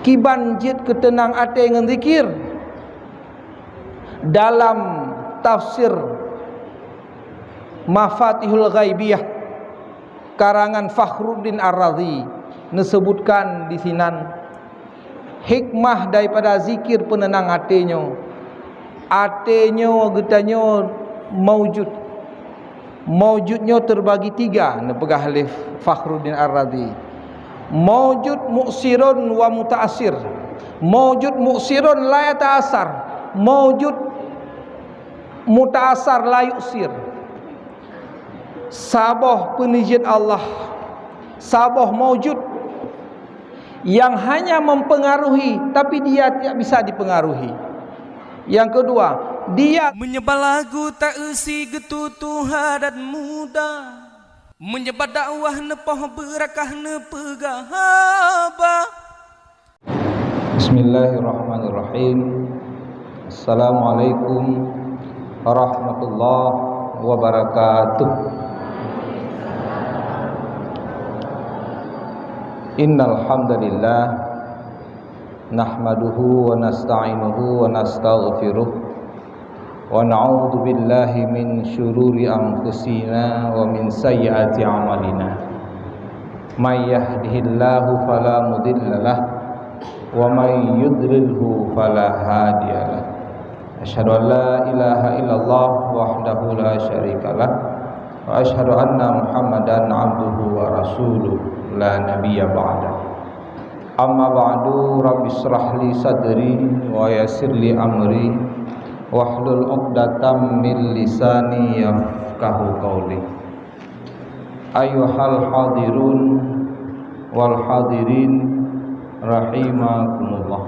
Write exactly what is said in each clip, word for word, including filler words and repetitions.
Kiban jeuet keuteunang até ngon zikir? Dalam tafsir Mafatihul Ghaibiyah karangan Fakhruddin Ar-Razi neuseubutkan disinan hikmah daripada zikir peuneunang até nyoe. Até nyoe geutanyoe maujud. Maujud nyoe teubagi tiga, neupeugah lé Fakhruddin Ar-Razi. Maujud mu'sirun wa muta'assir. Maujud mu'sirun la yata'assar. Maujud muta'assar la yu'sir. Saboh peunijeuet Allah, saboh maujud yang hanya mempengaruhi, tapi dia tidak bisa dipengaruhi. Yang kedua, dia meunyeubah lagu ta-eu si geututoe adat muda, meunyeubah dakwah neupoh beurakah neupeugah haba. Bismillahirrahmanirrahim. Assalamualaikum warahmatullahi wabarakatuh. Innal hamdalillah, nahmaduhu wa nasta'inuhu wa nastaghfiruh, wa na'udzu billahi min syururi anfusina wa min sayyiati a'malina. May yahdihillahu fala mudhillalah, wa may yudlilhu fala hadiyalah. Asyhadu an la ilaha illallah wahdahu la syarikalah, wa asyhadu anna Muhammadan abduhu wa rasuluh, la nabiyya ba'dah. Amma ba'du, rabbi israh li sadri wa yassir li amri, wahlul 'uqdatam min lisani yafqahu qauli. Ayyuhal hadirun wal hadirin rahimakumullah.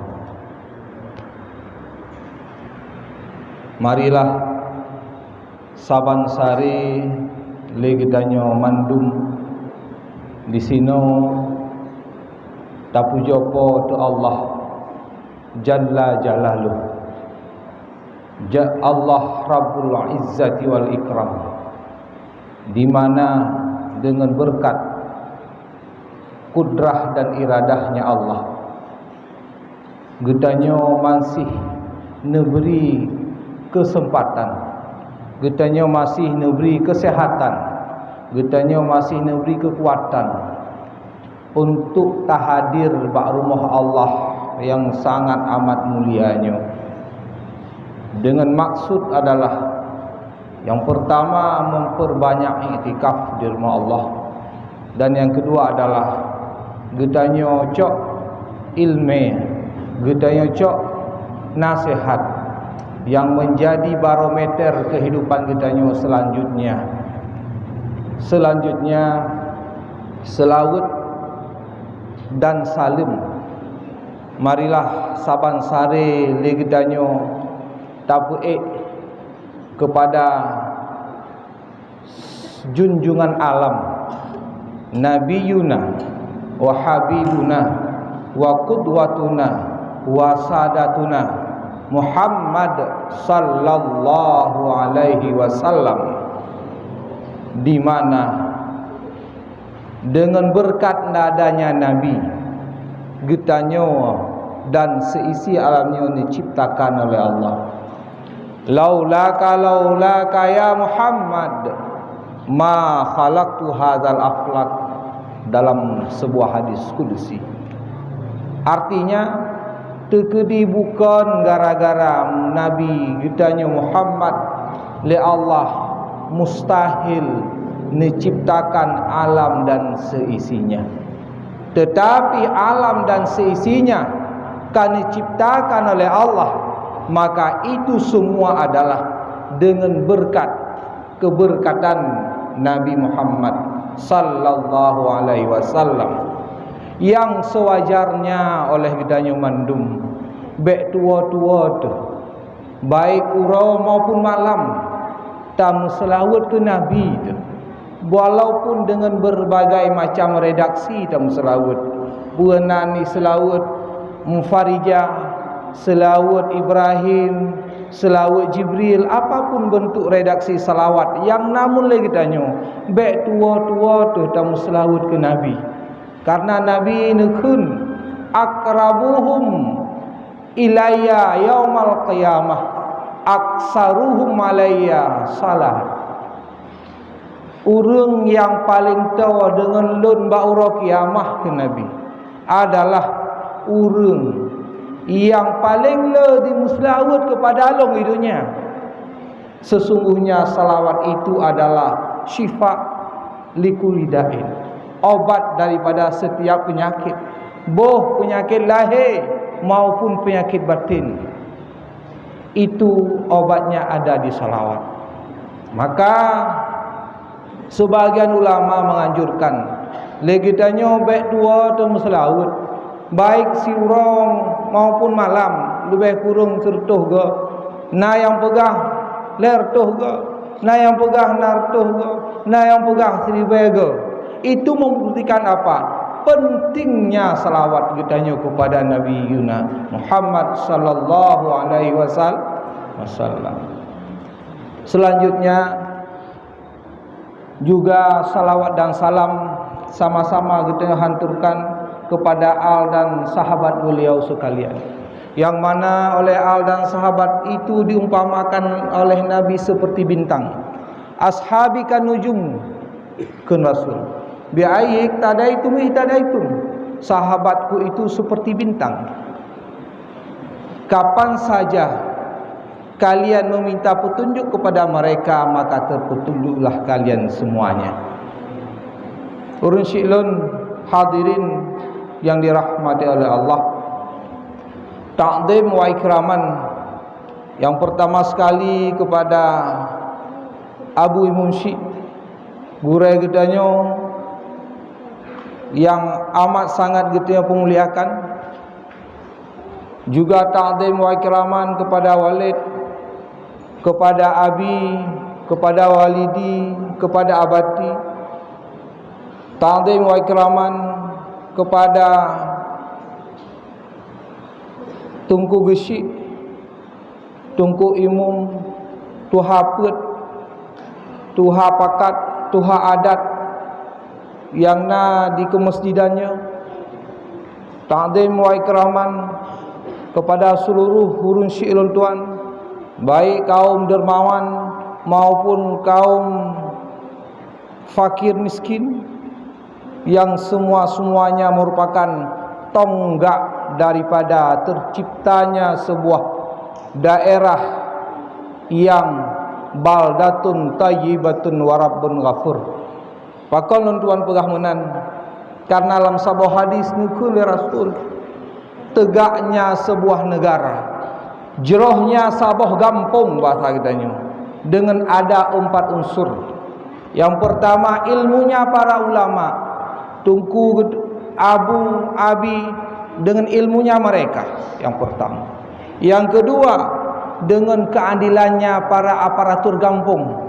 Marilah saban sare lé geutanyoe mandum disinoe tapujoe Po teu Allah Jalla Jalaluh, ja-, Allah Rabbul Izzati wal Ikram, di mana deungon beureukat, kudrah dan iradahnya Allah, geutanyoe masih neubri keuseumpatan, geutanyoe masih neubri keuseuhatan, geutanyoe masih neubri keukuatan untuk tahadir bak rumoh Allah nyang sangat amat mulia nyoe. Deungon maksud adalah, nyang peurtama, memperbanyak iktikaf di rumoh Allah. Dan nyang keudua adalah geutanyoe cok ileumèe, geutanyoe cok naseuhat nyang meunjadi barometer keuhidupan geutanyoe seulanjutnya. Seulanjutnya, seulaweuet dan saleuem. Marilah saban sare lé geutanyoe tapeuék keupada junjungan alam, Nabiyuna wa Habibuna wa Qudwatuna wa Sadatuna Muhammad sallallahu alaihi wasallam, di mana deungon beureukat adanya Nabi, geutanyoe dan seuisi alam nyoe neuciptakan oleh Allah. "Laulaka, laulaka ya Muhammad, ma khalaqtu hadzal aflak," dalam sebuah hadis kudusi. Artinya, teukeudi bukon gara-gara Nabi geutanyoe Muhammad lé Allah mustahil neuciptakan alam dan seisinya. Tetapi alam dan seisinya ka neuciptakan oleh Allah, maka itu semua adalah dengan berkat, keberkatan Nabi Muhammad sallallahu alaihi wasallam, yang sewajarnya oleh geutanyoe mandum bèk tuwoe-tuwoe teuh, baik uroe maupun malam, tameuseulaweuet keu Nabi teuh. Walaupun deungon beureubagai macam redaksi tameuseulaweuet, peue nan seulaweuet Mufarijah, seulaweuet Ibrahim, seulaweuet Jibril, apapun beuntuk redaksi seulaweuet nyang na mulia geutanyoe, bèk tuwoe-tuwoe teuh tameuseulaweuet keu Nabi. Karena Nabi neukheun, Aqrabuhum ilayya yaumal qiyamah, aksaruhum alayya salah. Ureuëng nyang paleng toe deungon lôn bak uroe kiamah, kheun Nabi, adalah ureuëng nyang paleng le jimuseulaweuet keupada lôn di donya. Sesungguhnya salawat itu adalah syifa likulli da'in, obat daripada setiap penyakit, boh penyakit lahé maupun penyakit batin. Itu obatnya ada di salawat. Maka, sebagian ulama menganjurkan, lé geutanyoe bék tuwoe teumeuseulaweuet, baik siuroe maupun malam, leubeh kureueng sireutoh goe. Na nyang peugah lhèe reutoh goe, na nyang peugah na reutoh goe, na nyang peugah siribèe goe. Itu membuktikan apa? Pentingnya salawat geutanyoe kepada Nabi Yuna Muhammad sallallahu alaihi wasal-, wasallam. Selanjutnya, juga salawat dan salam sama-sama geutanyoe hanturkan kepada al dan sahabat beliau sekalian, yang mana oleh al dan sahabat itu diumpamakan oleh Nabi seperti bintang. "Ashabi kan nujum," kheun Rasul. "Bi ayyi iqtadaitum ihtadaitum." Sahabatku itu seperti bintang. Kapan saja kalian meminta petunjuk kepada mereka, maka terpetunjuklah kalian semuanya. Ureuëng syik lôn, hadirin yang dirahmati oleh Allah, takzim wa ikraman yang pertama sekali kepada Abu Imum Syik, gurée geutanyoe yang amat sangat geutanyoe peumuliakan. Juga takzim wa ikraman kepada walid, kepada abi, kepada walidi, kepada abati. Takzim wa ikraman kepada Teungku Geusyik, Teungku Imum, Tuha Peuet, Tuha Pakat, Tuha Adat nyang na di keumeusejidan nyoe. Takzim wa ikraman kepada seluruh ureuëng syik lôn tuan, baik kaum dermawan maupun kaum fakir miskin, yang semua-semuanya merupakan tonggak daripada terciptanya sebuah daerah yang baldatun thayyibatun wa rabbun ghafur. Pakon lôn tuan peugah meunan? Karena lam saboh hadis neukheun lé Rasul, tegaknya sebuah negara, jrohnya saboh gampông, bahasa geutanyoe, dengan ada empat unsur. Yang pertama, ilmunya para ulama, teungku, abu, abi, dengan ilmunya mereka, yang pertama. Yang kedua, dengan keadilannya para aparatur gampông.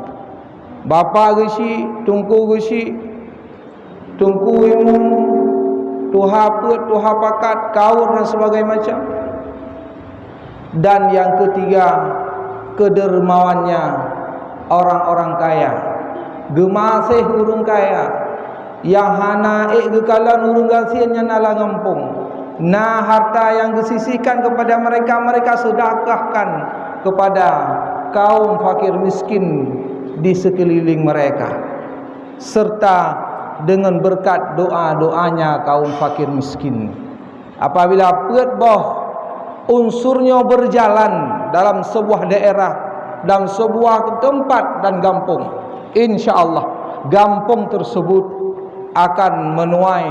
Bapak Geusyik, Teungku Geusyik, Teungku Imum, Tuha Peuet, Tuha Pakat, kaur dan sebagainya macam. Dan yang ketiga, kedermawannya orang-orang kaya. Geumaséh ureuëng kaya, nyang hana ék geukalon ureuëng gasien nyang na lam gampông. Na harta nyang geusisihkan kepada mereka, mereka sedekahkan kepada kaum fakir miskin di sekeliling mereka, serta dengan berkat doa-doanya kaum fakir miskin. Apabila peuet boh unsur nyoe berjalan dalam sebuah daerah, dalam sebuah tempat dan gampông, insya Allah gampông tersebut akan menuai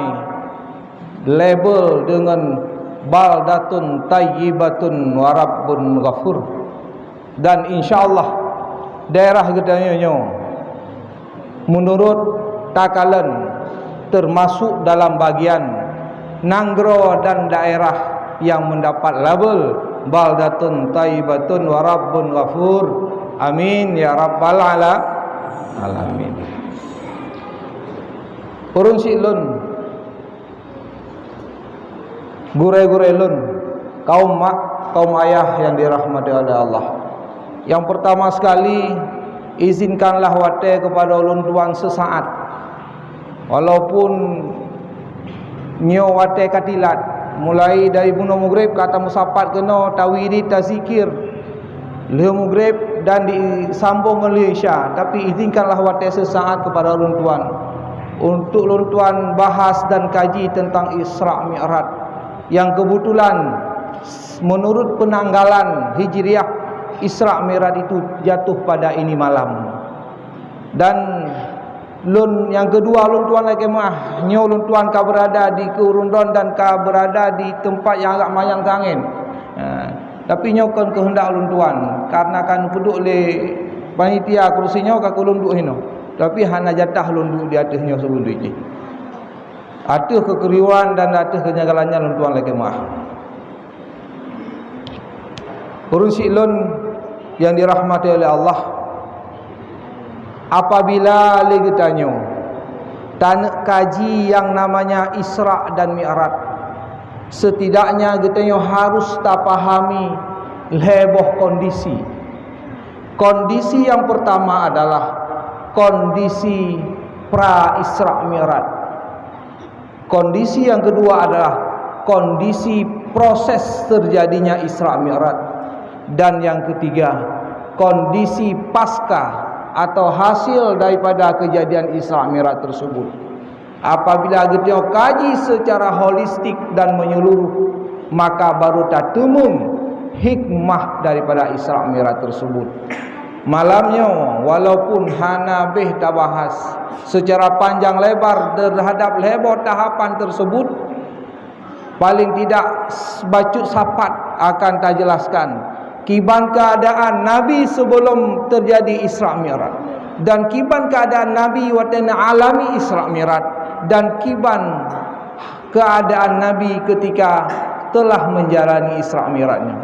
label dengan baldatun thayyibatun wa rabbun ghafur. Dan insya Allah daerah geutanyoe nyoe, menurut takalon, termasuk dalam bagian nanggroe dan daerah yang mendapat label baldatun thayyibatun wa rabbun ghafur. Amin ya rabbal ala-, alamin. Ureuëng syik lôn, gurée-gurée lôn, kaum mak, kaum ayah yang dirahmati oleh Allah. Yang pertama sekali, izinkanlah watée kepada ulôn tuan sesaat. Walaupun nyoe watée ka tilat, Mulai dari bunoe Maghrib ka tameusapat keunoe, tawirid, tazikir lheueh Maghrib dan disambong ngon lheueh Isya. Tapi izinkanlah watée seusaat kepada ulôn tuan untuk lôn tuan bahas dan kaji tentang Isra Mi'raj, yang kebetulan menurut penanggalan Hijriah, Isra Mi'raj itu jatuh pada ini malam. Dan lôn nyang keudua, lôn tuan lakée meuah, nyoe lôn tuan ka beurada di Keue Rundon dan ka beurada di teumpat nyang agak manyang tangen. Ha, tapi nyoe kon keuheundak lôn tuan, karena ka neupeuduek lé panitia, kursi nyoe ka keu lôn duek hinoe. Tapi hana jatah lôn duek di ateueh nyoe sibeudôh jih. Ateueh keukeriuhan dan ateueh keunyagalan nyan, lôn tuan lakée meuah. Ureuëng syiek lôn nyang dirahmati oleh Allah, apabila lé geutanyoe taneuk kaji nyang namanya Isra dan Mi'raj, setidaknya geutanyoe harus tapahami lhée boh kondisi. Kondisi nyang pertama adalah kondisi pra Isra Mi'raj. Kondisi yang kedua adalah kondisi proses terjadinya Isra Mi'raj. Dan yang ketiga, kondisi pasca atau hasil daripada kejadian Isra Mi'raj tersebut. Apabila geutanyoe kaji secara holistik dan menyeluruh, maka baru tateumeung hikmah daripada Isra Mi'raj tersebut. Malam nyoe, walaupun hana béh tabahas secara panjang lebar terhadap lhée boh tahapan tersebut, paling tidak bacut sapat akan tajelaskan kiban keadaan Nabi sebelum terjadi Isra Mi'raj, dan kiban keadaan Nabi watée alami Isra Mi'raj, dan kiban keadaan Nabi ketika telah menjalani Isra Mi'rajnya.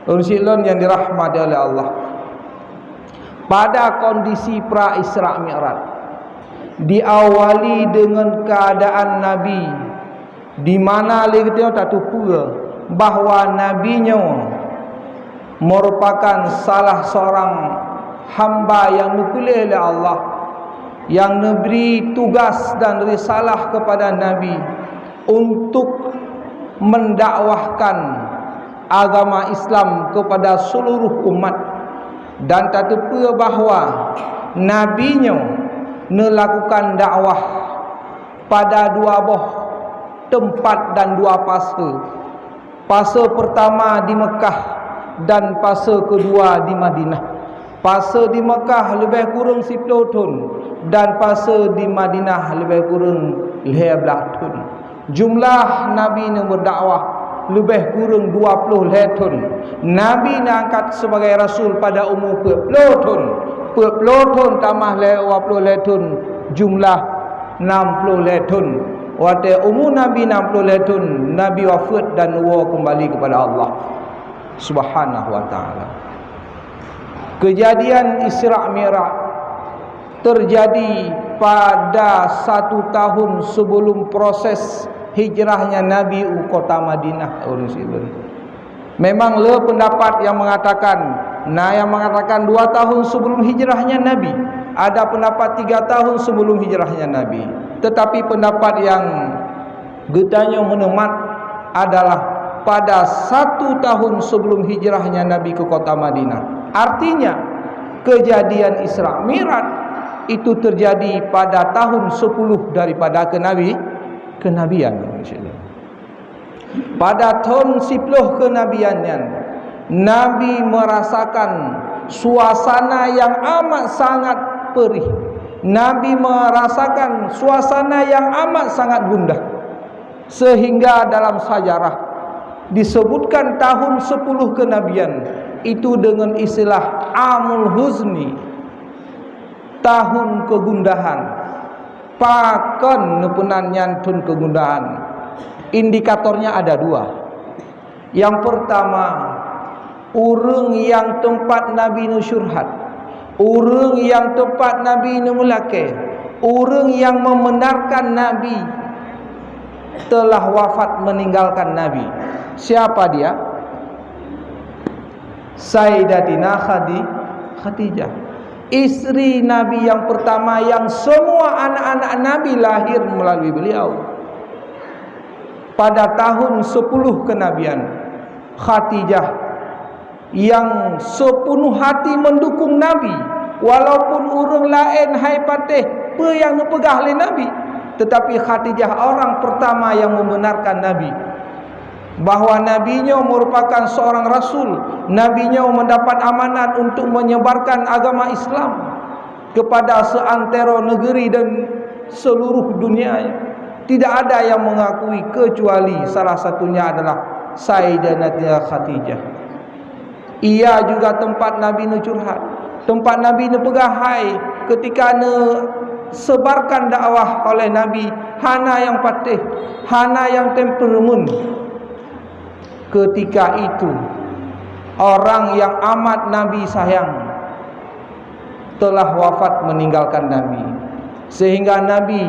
Ureuëng syiek lôn nyang dirahmati oleh Allah, pada kondisi pra Isra Mi'raj, diawali dengan keadaan Nabi, di mana lé geutanyoe tateupeue bahwa Nabi nyoe merupakan salah seorang hamba yang neupiléh lé Allah, yang neubri tugas dan risalah kepada Nabi untuk mendakwahkan agama Islam kepada seluruh umat, dan tateupeue bahwa Nabi nyoe neulakukan dakwah pada dua boh teumpat dan dua pase. Pase pertama di Mekah dan pase keudua di Madinah. Pase di Mekah leubeh kureueng siplôh thon dan pase di Madinah leubeh kureueng lhée blaih thon. Jumlah Nabi nyang meudakwah leubeh kureueng dua ploh lhée thon. Nabi neuangkat sebagai rasul pada umu peuet ploh thon. Peuet ploh thon tamah lhée dua ploh lhée thon, jumlah nam ploh lhée thon. Watée umu Nabi nam ploh lhée thon, Nabi wafeuet dan neuwoe keumbali keupada Allah Subhanahu wa Taala. Keujadian Isra Mi'raj teujadi pada satu tahun sebelum proses hijrahnya Nabi u kota Madinah, ureuëng syiek lôn. Memang le pendapat yang mengatakan, na yang mengatakan dua tahun sebelum hijrahnya Nabi, ada pendapat tiga tahun sebelum hijrahnya Nabi. Tetapi pendapat yang geutanyoe meuneumat adalah pada satu tahun sebelum hijrahnya Nabi ke kota Madinah. Artinya, kejadian Isra Mi'raj itu terjadi pada tahun sepuluh daripada kenabi-, kenabian. Pada thon siploh keunabian nyan, Nabi merasakan suasana yang amat sangat perih. Nabi merasakan suasana yang amat sangat gundah. Sehingga dalam sajarah disebutkan tahun sepuluh kenabian itu dengan istilah Amul Huzni, tahun kegundahan. Pakon neupeunan nyan thon kegundahan? Indikatornya ada dua. Yang pertama, ureuëng nyang teumpat Nabi neusyuhrat, ureuëng nyang teumpat Nabi neumeulakée, ureuëng nyang membenarkan Nabi telah wafat meninggalkan Nabi. Siapa dia? Sayyidatina Khadi-, Khadijah, istri Nabi yang pertama yang semua anak-anak Nabi lahir melalui beliau. Pada tahun sepuluh kenabian, Khadijah yang sepenuh hati mendukung Nabi, walaupun ureuëng laén hai patéh peue nyang neupeugah lé Nabi, tetapi Khadijah orang pertama yang membenarkan Nabi, bahwa Nabi nyoe merupakan seorang rasul, Nabi nyoe mendapat amanat untuk menyebarkan agama Islam kepada seantero negeri dan seluruh dunia. Tidak ada yang mengakui kecuali salah satunya adalah Sayyidatina Khadijah. Ia juga tempat Nabi neucurhat, tempat Nabi neupeugah hai ketika neusebarkan dakwah oleh Nabi, hana nyang patéh, hana nyang temperamen. Ketika itu, orang yang amat Nabi sayang telah wafat meninggalkan Nabi, sehingga Nabi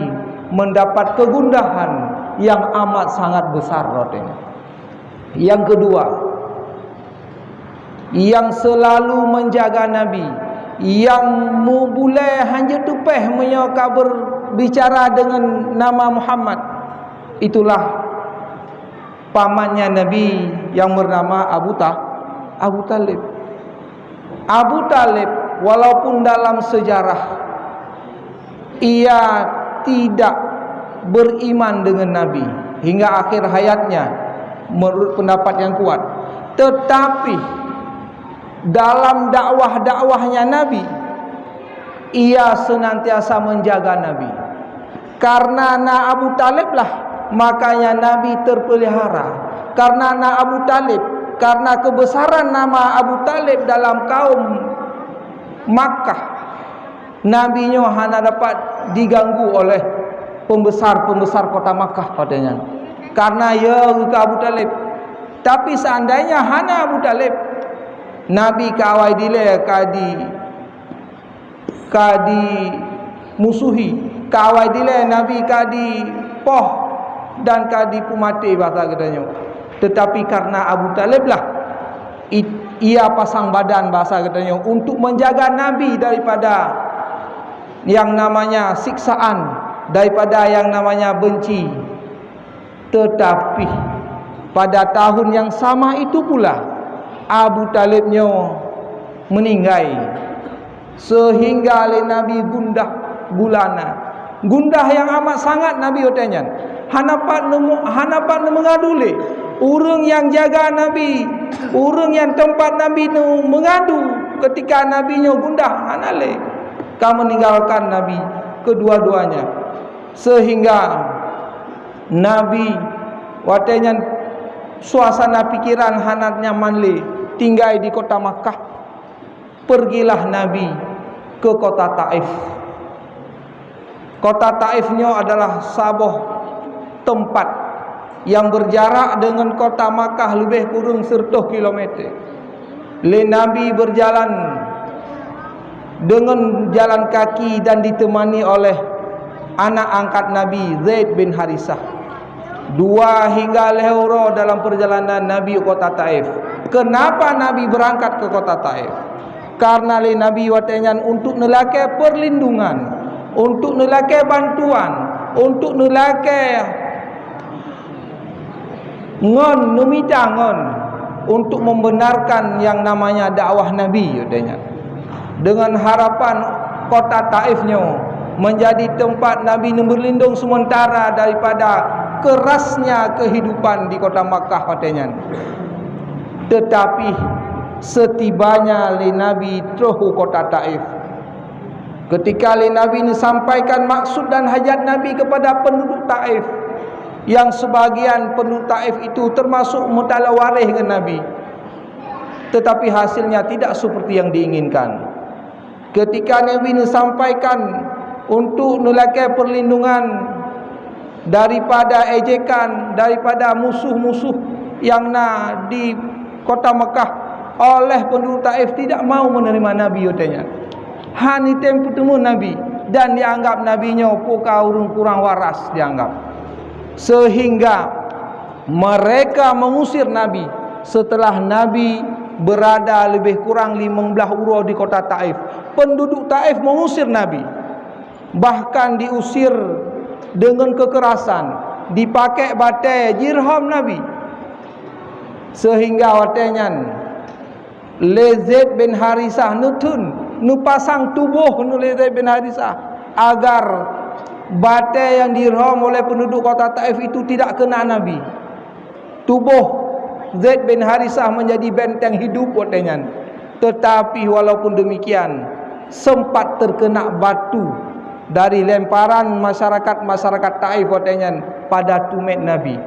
mendapat kegundahan yang amat sangat besar rot nyan. Yang kedua, yang selalu menjaga Nabi, yang meubulai hanjeuet teupeh meunyoe ka berbicara dengan nama Muhammad, itulah pamannya Nabi yang bernama Abu Ta-, Abu Talib. Abu Talib, walaupun dalam sejarah ia tidak beriman dengan Nabi hingga akhir hayatnya, menurut pendapat yang kuat, tetapi dalam dakwah-dakwahnya Nabi, ia senantiasa menjaga Nabi. Karena na Abu Talib lah, makanya Nabi terpelihara. Karena na Abu Talib, karena kebesaran nama Abu Talib dalam kaum Makkah, Nabi nyoe hana dapat diganggu oleh pembesar-pembesar kota Makkah pada nyan. Karena ya ke Abu Talib. Tapi seandainya hana Abu Talib, Nabi ka awai dilée ka di ka dimusuhi, ka awai dilée Nabi ka dipoh dan ka dipeumaté basa geutanyoe. Tetapi karena Abu Talib lah, i-, ia pasang badan basa geutanyoe untuk menjaga Nabi daripada yang namanya siksaan, daripada yang namanya benci. Tetapi pada tahun yang sama itu pula, Abu Talib nyoe meninggai, sehingga lé Nabi gundah gulana. Gundah yang amat sangat Nabi watée nyan. Hana pat nemu-, hana pat meungadu lé. Ureuëng nyang jaga Nabi, ureuëng nyang teumpat Nabi neu meungadu ketika Nabi nyoe gundah, hana lé. Ka meninggalkan Nabi kedua-duanya. Sehingga Nabi watée nyan suasana pikiran hana nyaman lé tinggai di kota Makkah. Pergilah Nabi ke kota Taif. Kota Taif nyoe adalah saboh tempat yang berjarak dengan kota Makkah lebih kurang seratus kilometer. Lé Nabi berjalan dengan jalan kaki dan ditemani oleh anak angkat Nabi, Zaid bin Harisah. Dua hingga lhée uroe dalam perjalanan Nabi u kota Taif. Kenapa Nabi berangkat ke kota Taif? Karena lé Nabi watée nyan untuk neulakée perlindungan, untuk neulakée bantuan, untuk neulakée ngon, neumita ngon untuk membenarkan yang namanya dakwah Nabi, katanya. Dengan harapan kota Taif nyoe menjadi tempat Nabi neuberlindung sementara daripada kerasnya kehidupan di kota Makkah watée nyan. Tetapi setibanya lé Nabi troh u kota Taif, ketika lé Nabi neusampaikan maksud dan hajat Nabi kepada penduduk Taif, yang sebagian penduduk Taif itu termasuk meutalawaréh ngon Nabi, tetapi hasilnya tidak seperti yang diinginkan. Ketika Nabi neusampaikan untuk neulakée perlindungan daripada ejekan, daripada musuh-musuh yang na di kota Mekah, oleh penduduk Taif tidak mau menerima Nabi, katanya. Hana item peuteumeun Nabi dan dianggap Nabi nyoe peue ka ureuëng kurang waras dianggap. Sehingga mereka mengusir Nabi setelah Nabi berada lebih kurang lima belas uroe di kota Taif. Penduduk Taif mengusir Nabi, bahkan diusir dengan kekerasan. Dipakék batée dirham Nabi. Seuhingga watée nyan lé Zaid bin Harisah neutheun, neupasang tuboh neu lé Zaid bin Harisah, agar batée nyang dirham oleh penduduk kota Taif itu tidak kena Nabi. Tuboh Zaid bin Harisah menjadi benteng hidup watée nyan. Tetapi walaupun demikian, sempat terkena batu dari lemparan masyarakat-masyarakat Taif watée nyan pada tumet Nabi.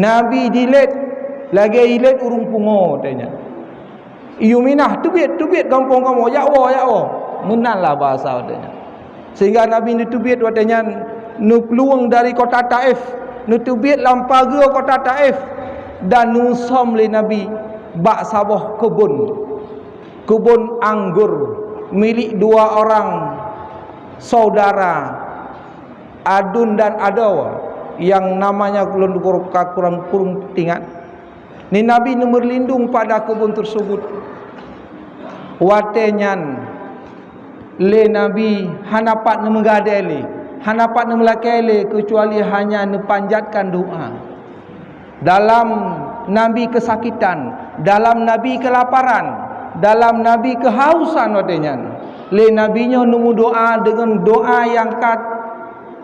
Nabi dilét lagée ilét ureuëng pungo watée nyan. Iyue minah, "Teubiet, teubiet gampông kamoe, jak woe, jak woe." Meunan lah bahasa watée nyan. Sehingga Nabi neuteubiet watée nyan, neuplueng dari kota Taif, neuteubiet lam pageue kota Taif, dan neusöm lé Nabi bak saboh keubon, keubon anggor milik dua orang saudara, aduen dan adoe, yang namanya lôn kurang, kurang, kurang ingat. Ni Nabi neumeurlindong pada keubon tersebut. Watée nyan lé Nabi hana pat neumeugadée lé, hana pat neumeulakée lé, keucuali hanya neupanjatkan doá. Dalam Nabi keusakitan, dalam Nabi keulaparan, dalam Nabi keuhausan watée nyan, lé Nabi nyoe neumeudoá deungon doá nyang ka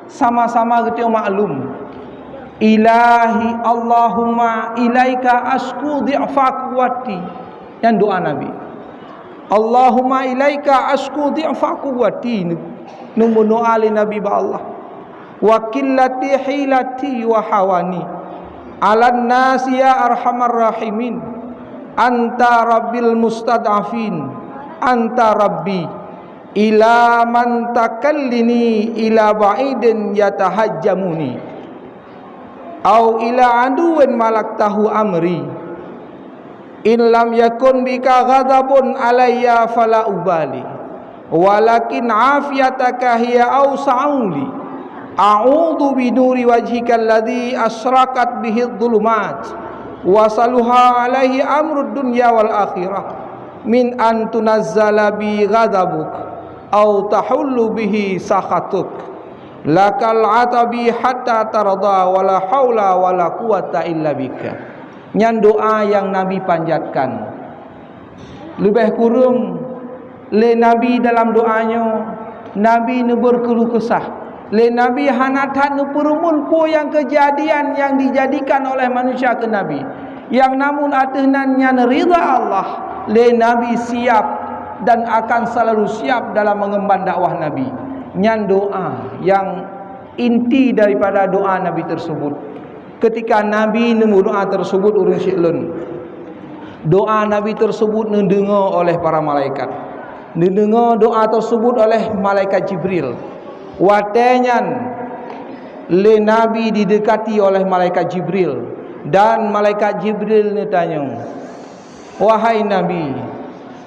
sama-sama geutanyoe maklum. "Ilahi, Allahumma ilaika asku dhi'fa quwwati." Nyan doá Nabi. "Allahumma ilaika asku dhi'fa quwwati." Neumeudoá lé Nabi bak Allah. "Wa qillati hilati wa hawani. Alan nasi ya arhamar rahimin. Anta rabbil mustad'afin. Anta rabbi. Ila man takallini ila ba'idin yatahajjamuni. Au ila aduwwin malaktahu amri. In lam yakun bika ghadabun alayya fala ubali. Walakin afiyataka hiya awsa'u li. A'udzu bi nuri wajhikal ladzi asyraqat bihi dhulumat. Wa saluha alaihi amrud dunya wal akhirah. Min an tunazzala bi ghadabuk. Au tahullu bihi sakhatuk. Lakal atabi hatta tarda wala haula wala quwwata illa bika." Nyan doá nyang Nabi panjatkan. Leubeh kureueng lé Nabi dalam doá nyoe, Nabi neubeurkeuluh keusah. Lé Nabi hana that neupeureumeun peue nyang keujadian nyang dijadikan oleh manusia keu Nabi. Nyang namun ateueh nan nyan ridha Allah, lé Nabi siap dan akan selalu siap dalam mengemban dakwah Nabi. Nyan doá nyang inti daripada doá Nabi tersebut. Ketika Nabi neumeudoá tersebut ureuëng syiek lôn, doá Nabi tersebut neudeungoe oleh para malaikat. Neudeungoe doá tersebut oleh malaikat Jibril. Watée nyan lé Nabi dideukati oleh malaikat Jibril, dan malaikat Jibril neutanyong, "Wahai Nabi,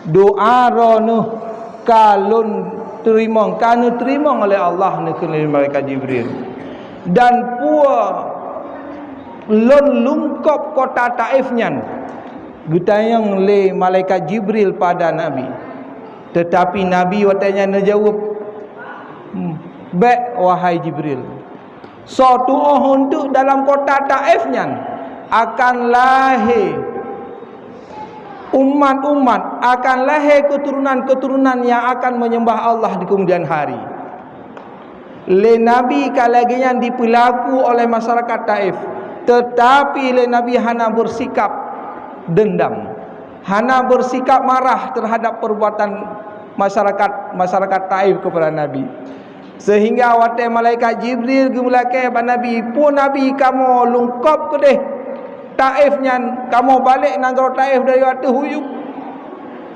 doá droeneueh ka lôn teurimong, ka neuteurimong lé Allah," neukheun lé malaikat Jibril. "Dan peue lôn lungkop kota Taif nyan?" Geutanyong lé malaikat Jibril pada Nabi. Teutapi Nabi watée nyan neujaweueb, "Hmm, bék, wahai Jibril. Soe tuoh untuk dalam kota Taif nyan akan lahé umat-umat, akan lahé keuturonan-keuturonan nyang akan menyembah Allah di kemudian hari." Lé Nabi ka lagée nyan dipeulaku oleh masyarakat Taif, teutapi lé Nabi hana beursikap deundam, hana beursikap marah teuhadab peurbuatan masyarakat, masyarakat Taif keupada Nabi. Seuhingga watée malaikat Jibril geumeulakée bak Nabi, "Peue Nabi kamoe lungkop keudeh Taif nyan, kamoe balek nanggroe Taif dari ateueh huyub."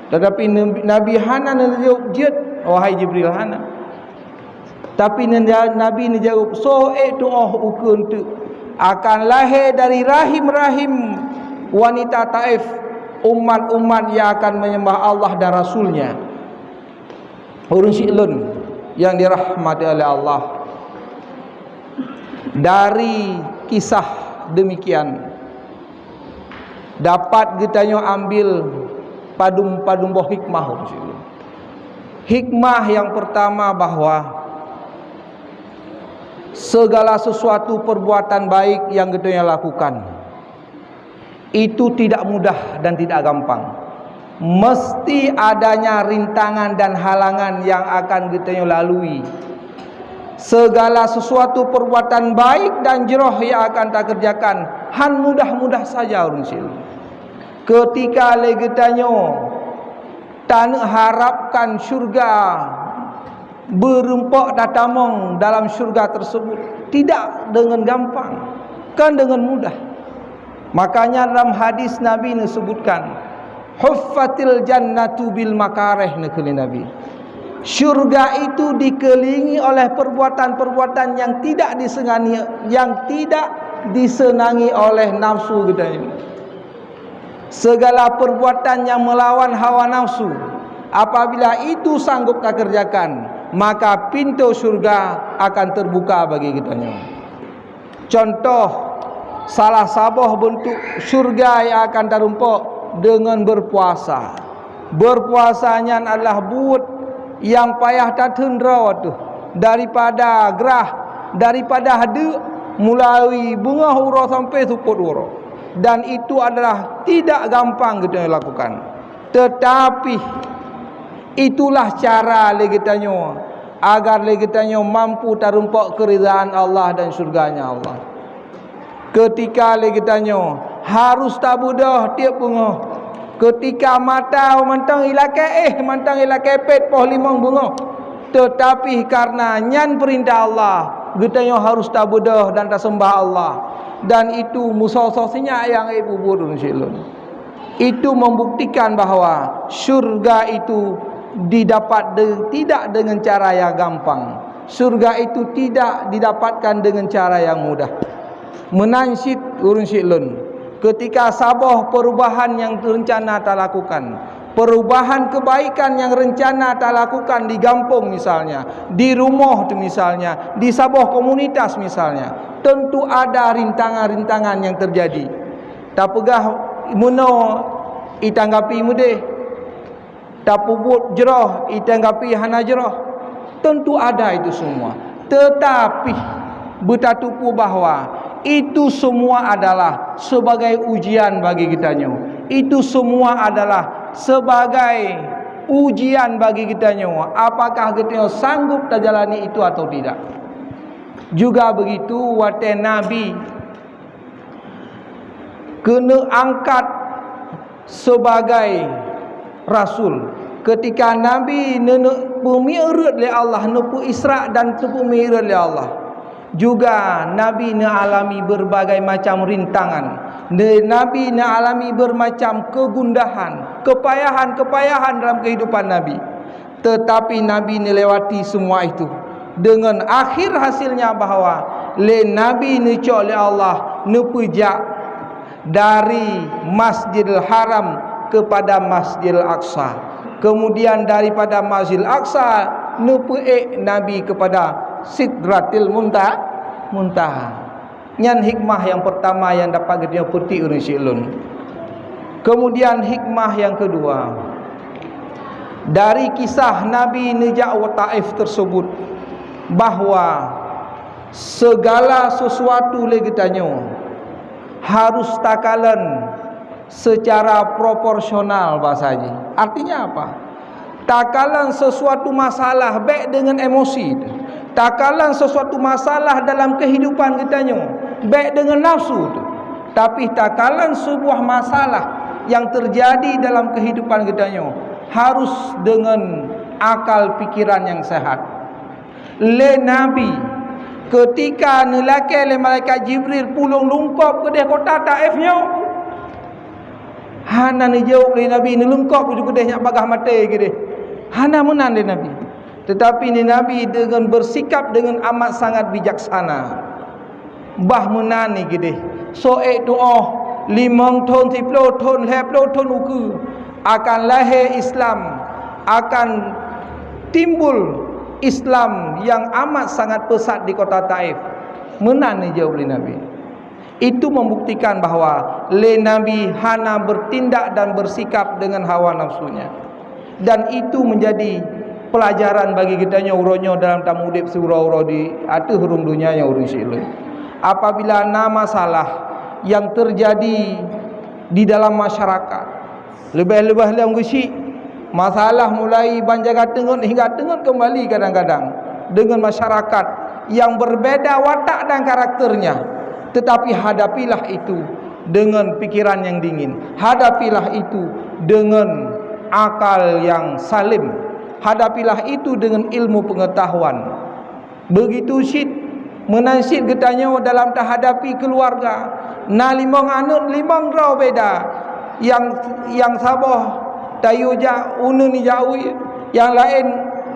Teutapi Nabi hana neujaweueb jeuet, "Wahai Jibril, hana." Tapi Nabi neujaweueb, "Soe ék tuoh ukeue eunteuk akan lahé dari rahim-rahim wanita Taif, umat-umat nyang akan menyembah Allah dan Rasul-Nya." Ureuëng syiek lôn nyang dirahmati oleh Allah, dari kisah demikian dapat geutanyoe ambil padum-padum boh hikmah, ureuëng syiek lôn. Hikmah nyang pertama bahwa Segala sesuatu perbuatan baik yang geutanyoe lakukan, itu tidak mudah dan tidak gampang. Mesti adanya rintangan dan halangan yang akan geutanyoe lalui. Segala sesuatu perbuatan baik dan jroh yang akan takerjakan, han mudah-mudah saja ureuëng sileuen. Ketika lé geutanyoe taneuk harapkan syurga, beureumpok tatamong dalam syurga tersebut, tidak dengan gampang, kan dengan mudah. Makanya dalam hadis Nabi neusebutkan, "Huffatil jannatu bil makareh," neukheun Nabi. Syurga itu dikelilingi oleh perbuatan-perbuatan yang tidak disengani, yang tidak disenangi oleh nafsu geutanyoe. Segala perbuatan yang melawan hawa nafsu, apabila itu sanggup takerjakan, maka pintu syurga akan terbuka bagi geutanyoe. Contoh, salah saboh bentuk syurga yang akan tarumpok dengan berpuasa. Berpuasa nyan adalah buet nyang payah tatheun droe teuh, daripada grah, daripada hadeuk, mulai beungoh uroe sampai seupôt uroe. Dan itu adalah tidak gampang geutanyoe lakukan. Tetapi, itulah cara lé geutanyoe, agar lé geutanyoe mampu tarumpok keuridaan Allah dan syurga-Nya Allah. Keutika lé geutanyoe harus tabeudôh tieb beungoh. Keutika mata mantong ilakée éh, mantong ilakée pét poh limong beungoh. Teutapi kareuna nyan peurintah Allah, geutanyoe harôh tabeudôh dan taseumah Allah. Dan itu meusoe-soe sinyak nyang ék peubuet ureuëng sileuen. Itu membuktikan bahwa syurga itu didapat de-, tidak dengan cara yang gampang. Syurga itu tidak didapatkan dengan cara yang mudah. Meunan cit ureuëng sileuen, keutika saboh perubahan nyang rencana talakukan, perubahan kebaikan nyang rencana talakukan di gampông misalnya, di rumoh tu misalnya, di saboh komunitas misalnya, tentu ada rintangan-rintangan nyang terjadi. Tapeugah meunoe itanggapi meudeh, tapeubuet jroh itanggapi hana jroh. Tentu ada itu semua. Tetapi, beutateupeue bahwa itu semua adalah sebagai ujian bagi geutanyoe. Itu semua adalah sebagai ujian bagi geutanyoe, apakah geutanyoe sanggup tajalani itu atau tidak. Juga begitu, watée Nabi keuneuk angkat sebagai rasul, keutika Nabi neuneuk peumi'raj lé Allah, neupeu-Isra dan teupeumi'raj lé Allah, juga Nabi neualami berbagai macam rintangan. Ne-, Nabi neualami bermacam kegundahan, kepayahan-kepayahan dalam kehidupan Nabi. Teutapi Nabi neulewati semua itu. Deungon akhir hasilnya bahwa lé Nabi neucok lé Allah neupeujak dari Masjidil Haram kepada Masjidil Aqsa. Kemudian daripada Masjidil Aqsa neupeuék Nabi kepada Sidratil Munta-, Muntaha. Nyan hikmah nyang pertama nyang dapat geutanyoe peutik ureuëng sileuen. Kemudian hikmah nyang kedua, dari kisah Nabi neujak u Taif tersebut, bahwa segala sesuatu lé geutanyoe harus takalon secara proporsional bahasa jih. Artinya apa? Takalon sesuatu masalah bék deungon emosi. Takalon sesuatu masalah dalam kehidupan geutanyoe bék deungon nafsu tu. Tapi takalon sebuah masalah yang terjadi dalam kehidupan geutanyoe harus deungon akal pikiran yang sehat. Lé Nabi, keutika neulakée lé malaikat Jibril pulông lungkop keudeh kota Taif nyoe, hana neujaweueb lé Nabi, neulungkop laju keudeh nyak bagaih maté keudeh. Hana meunan lé Nabi. Teutapi lé Nabi deungon beusikap deungon amat sangat bijaksana. Bah meunan ni keudeh, soe ék tuoh, limong thon, siplôh thon, lhée plôh thon ukeue, akan lahé Islam, akan timbul Islam nyang amat sangat peusat di kota Taif. Meunan neujaweueb lé Nabi. Itu membuktikan bahwa lé Nabi hana bertindak dan bersikap dengan hawa nafsunya. Dan itu menjadi Peulajaran bagi geutanyoe uroe nyoe dalam tamu'udeb siuroe-uroe di ateueh rhueng donya nyoe, ureuëng syiek lôn. Apabila na masalah nyang teujadi di dalam masyarakat, leubeh-leubeh lom geuchik masalah mulai ban jaga teungeut hingga teungeut keumbali kadang-kadang deungon masyarakat nyang beubeda watak dan karakternya, teutapi hadapilah itu deungon pikeran nyang dingin. Hadapilah itu deungon akal nyang salem. Hadapilah itu deungon ilmu peungetahuan. Beugitu cit, meunan cit geutanyoe dalam tahadapi keuluwarga. Na limong aneuëk, limong droe beda. Nyang, nyang saboh tayue jak uneuen ijak uwie, nyang laén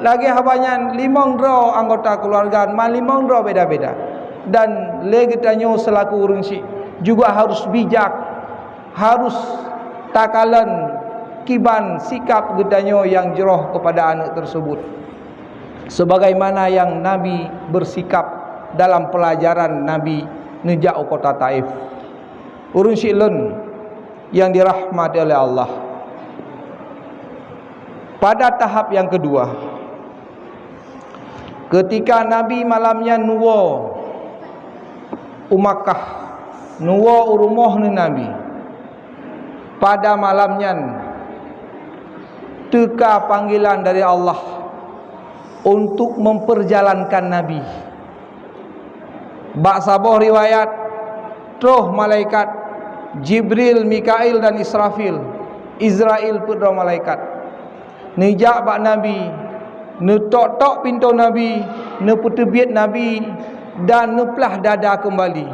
lagée haba nyan, limong droe anggota keuluwarga, ma limong droe beda-beda. Dan lé geutanyoe seulaku ureuëng syiek juga harus bijak, harus takalon kiban sikap geutanyoe nyang jroh keupada aneuëk teuseubut, sebagaimana nyang Nabi beusikap dalam peulajaran Nabi neujak u kota Taif. Ureuëng syiek lôn nyang dirahmati oleh Allah, pada tahap nyang keudua, keutika Nabi malam nyan neuwoe u Makkah, neuwoe u rumoh neuh Nabi, pada malam nyan teuka panggilan dari Allah untuk memperjalankan Nabi. Bak saboh riwayat, troh malaikat, Jibril, Mikail dan Israfil, Izrail peuet droe malaikat, neujak bak Nabi, neutok-tok pintoe Nabi, neupeuteubiet Nabi, dan neuplah dada keumbali.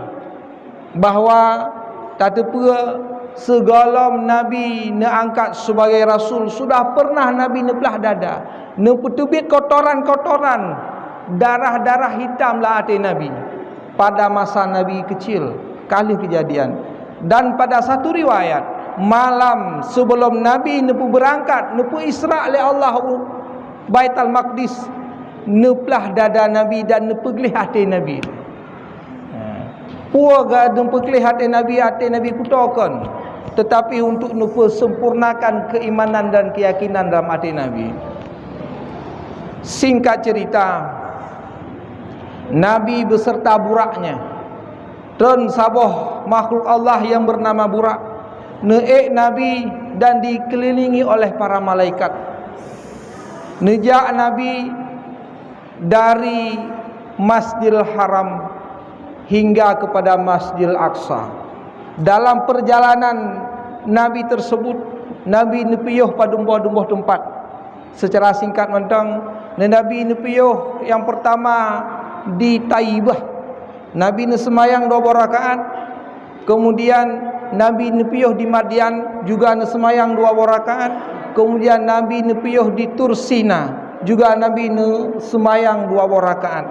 Bahwa tateupeue, sigohlom Nabi neuangkat sebagai rasul, sudah pernah Nabi neuplah dada, neupeuteubiet kotoran-kotoran, darah-darah hitam lam até Nabi pada masa Nabi keucil, ka lheueh keujadian. Dan pada satu riwayat, malam sebelum Nabi neupeubeurangkat, neupeu-Isra lé Allah u Baitul Maqdis, neuplah dada Nabi dan neupeugleh até Nabi. Peue ga neupeugleh até Nabi, até Nabi kutokan, tetapi untuk neupeusempurnakan keimanan dan keyakinan dalam até Nabi. Singkat cerita, Nabi beserta buraknya, tron saboh makhluk Allah yang bernama Burak, neuék Nabi dan dikelilingi oleh para malaikat. Neujak Nabi dari Masjidil Haram hingga kepada Masjidil Aqsa. Dalam perjalanan Nabi tersebut, Nabi neupiôh padum boh-dum boh teumpat. Secara singkat mantong, Nabi neupiôh nyang pertama di Taibah. Nabi neuseumayang dua boh rakaat. Kemudian Nabi neupiôh di Madian, juga neuseumayang dua boh rakaat. Kemudian Nabi neupiôh di Tursina, juga Nabi neuseumayang dua boh rakaat.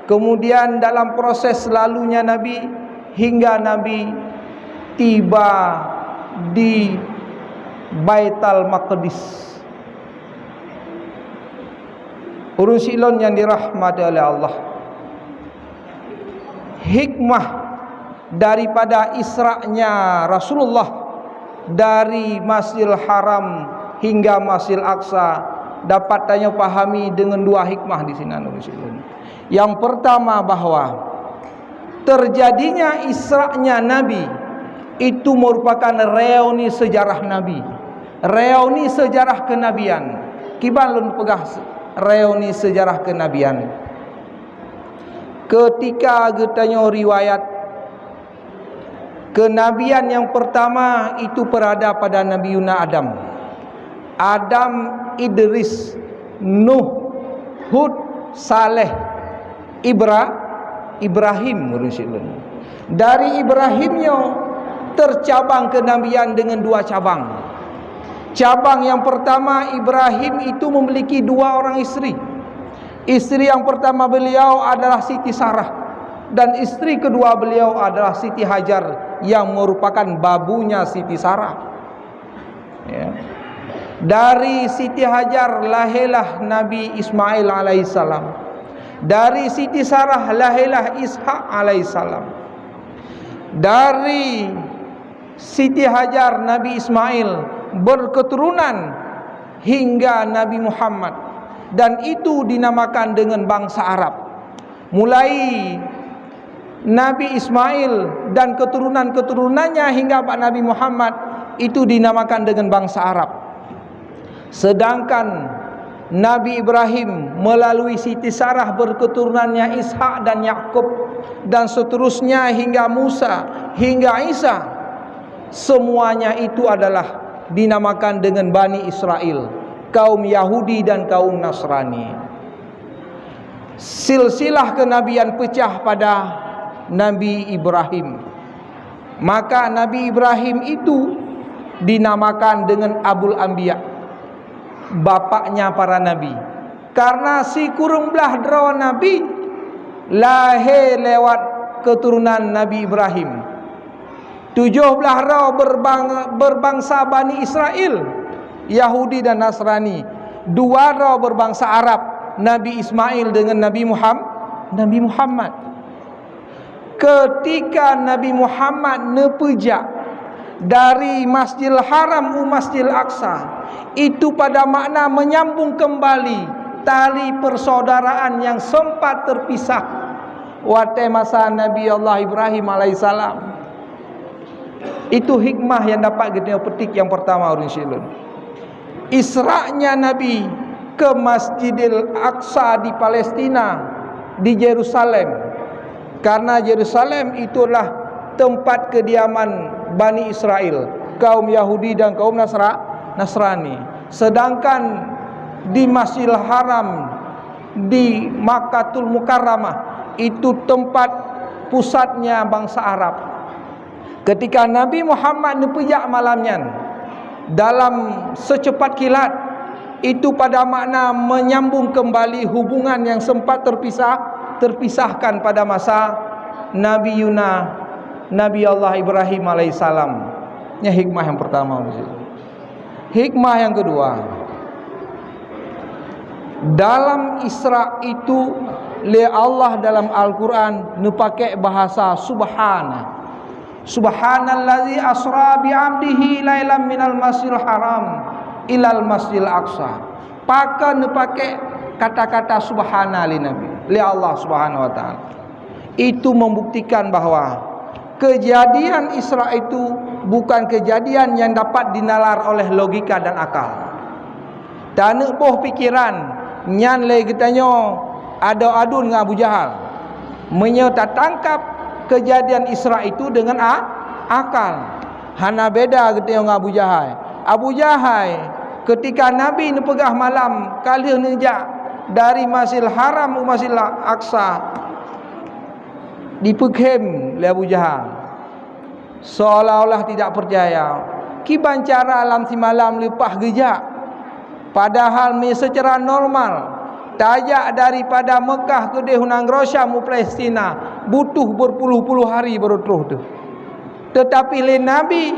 Kemudian dalam proses lalunya Nabi, hingga Nabi tiba di Baitul Maqdis. Ureuëng syiek lôn nyang dirahmati oleh Allah, hikmah daripada Isra'nya Rasulullah dari Masjidil Haram hingga Masjidil Aqsa dapat tanyoe pahami deungon dua hikmah di sinan, ureuëng syiek lôn. Nyang pertama, bahwa terjadinya Isra'nya Nabi itu merupakan reuni sejarah Nabi, reuni sejarah kenabian. Kiban lôn peugah se-, reuni sejarah kenabian? Keutika geutanyoe riwayat, kenabian nyang pertama itu berada pada Nabiuna Adam. Adam, Idris, Nuh, Hud, Saleh, Ibra-, Ibrahim, ureuëng syiek lôn. Dari Ibrahim nyoe tercabang kenabian dengan dua cabang. Cabang yang pertama, Ibrahim itu memiliki dua orang isteri. Isteri yang pertama beliau adalah Siti Sarah, dan isteri kedua beliau adalah Siti Hajar, yang merupakan babunya Siti Sarah. Ya. Dari Siti Hajar lahirlah Nabi Ismail alaihissalam. Dari Siti Sarah lahirlah Ishak alaihissalam. Dari Siti Hajar, Nabi Ismail, berketurunan hingga Nabi Muhammad. Dan itu dinamakan dengan bangsa Arab. Mulai Nabi Ismail dan keturunan-keturunannya hingga bak Nabi Muhammad, itu dinamakan dengan bangsa Arab. Sedangkan Nabi Ibrahim melalui Siti Sarah berketurunannya Ishak dan Yakub, dan seterusnya hingga Musa, hingga Isa, semuanya itu adalah dinamakan dengan Bani Israel, kaum Yahudi dan kaum Nasrani. Silsilah kenabian pecah pada Nabi Ibrahim. Maka Nabi Ibrahim itu dinamakan dengan Abul Anbiya, bapaknya para nabi. Karena sikureueng blah droe nabi lahé lewat keturunan Nabi Ibrahim. Tujoh blah droe berbang-, berbangsa Bani Israel, Yahudi dan Nasrani. Dua droe berbangsa Arab, Nabi Ismail dengan Nabi Muham-, Nabi Muhammad. Ketika Nabi Muhammad neupeujak dari Masjidil Haram u Masjidil Aqsa, itu pada makna menyambung kembali tali persaudaraan yang sempat terpisah watée masa Nabi Allah Ibrahim alaihissalam. Itu hikmah yang dapat geutanyoe petik yang pertama, ureuëng syedara. Isra'nya Nabi ke Masjidil Aqsa di Palestina, di Yerusalem. Karena Yerusalem itulah tempat kediaman Bani Israel, kaum Yahudi dan kaum Nasra-, Nasrani. Sedangkan di Masjidil Haram, di Makkatul Mukarramah, itu tempat pusatnya bangsa Arab. Ketika Nabi Muhammad neupeujak malam nyan, dalam secepat kilat, itu pada makna menyambung kembali hubungan yang sempat terpisah, terpisahkan pada masa Nabi Yuna, Nabi Allah Ibrahim alaihissalam. Ini hikmah yang pertama. Hikmah yang kedua, dalam Isra itu lé Allah dalam Al-Quran neupakai bahasa subhana. Subhanallazi asra bi abdihi lailam minal masjidil haram ilal masjidil aqsa. Pakon neupakai kata-kata subhana lé Nabi, lé Allah Subhanahu wa Taala. Itu membuktikan bahwa kejadian Isra itu bukan kejadian yang dapat dinalar oleh logika dan akal. Taneuk boh pikiran nyan lé geutanyoe adoe aduen ngon Abu Jahal. Meunyoe tatangkap kejadian Isra itu dengan a-, akal, hana beda geutanyoe ngon Abu Jahal. Abu Jahal, ketika Nabi neupeugah malam ka lheueh neujak dari Masjidil Haram u Masjidil Aqsa, dipeukhem lé Abu Jahal, seolah-olah tidak percaya. Kiban cara lam simalam leupah geujak, padahal mi seucara normal tajak daripada Mekah keudeh u nanggroe Syam u Palestina butuh berpuluh-puluh hari baru troh teuh. Tetapi lé Nabi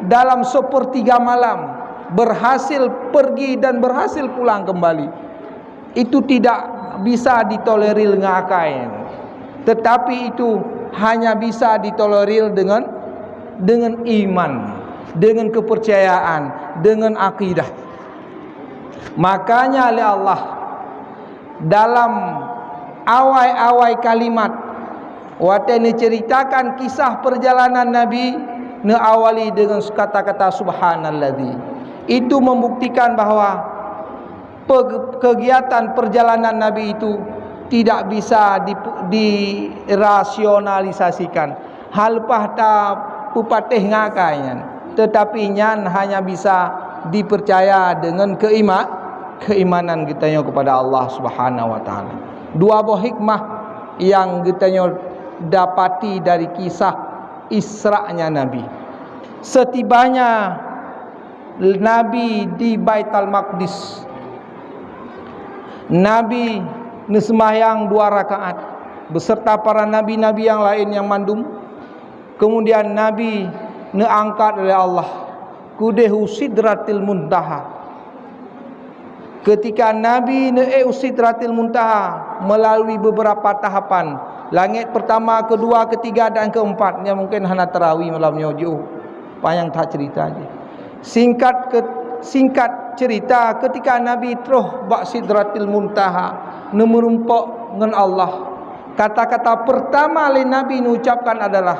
dalam sepertiga malam berhasil pergi dan berhasil pulang kembali. Itu tidak bisa ditolerir dengan akai. Tetapi itu hanya bisa ditolerir dengan, dengan iman, dengan kepercayaan, dengan akidah. Makanya lé Allah dalam awai-awai kalimat watée neuceritakan kisah perjalanan Nabi, neuawali dengan kata-kata subhanalladzi. Itu membuktikan bahwa pe-, kegiatan perjalanan Nabi itu tidak bisa di-, dirasionalisasikan. Hal pah ta peupatéh ngakai nyan, tetapi nyan hanya bisa dipercaya dengan keima-, keimanan geutanyoe kepada Allah Subhanahu wa Taala. Dua boh hikmah yang geutanyoe dapati dari kisah Isra-nya Nabi. Setibanya Nabi di Baitul Maqdis, Nabi neuseumbahyang dua rakaat beserta para nabi-nabi yang lain yang mandum. Kemudian Nabi neuangkat oleh Allah keudeh u Sidratil Muntaha. Ketika Nabi neuék u Sidratil Muntaha melalui beberapa tahapan, langét pertama, kedua, ketiga, dan keempat, nyan mungkin hana teurawi malam nyoe jiôh, panyang that cerita jih. Singkat ke-, Singkat cerita, ketika Nabi troh bak Sidratil Muntaha, neumeurumpok ngon Allah, kata-kata pertama lé Nabi neucapkan adalah,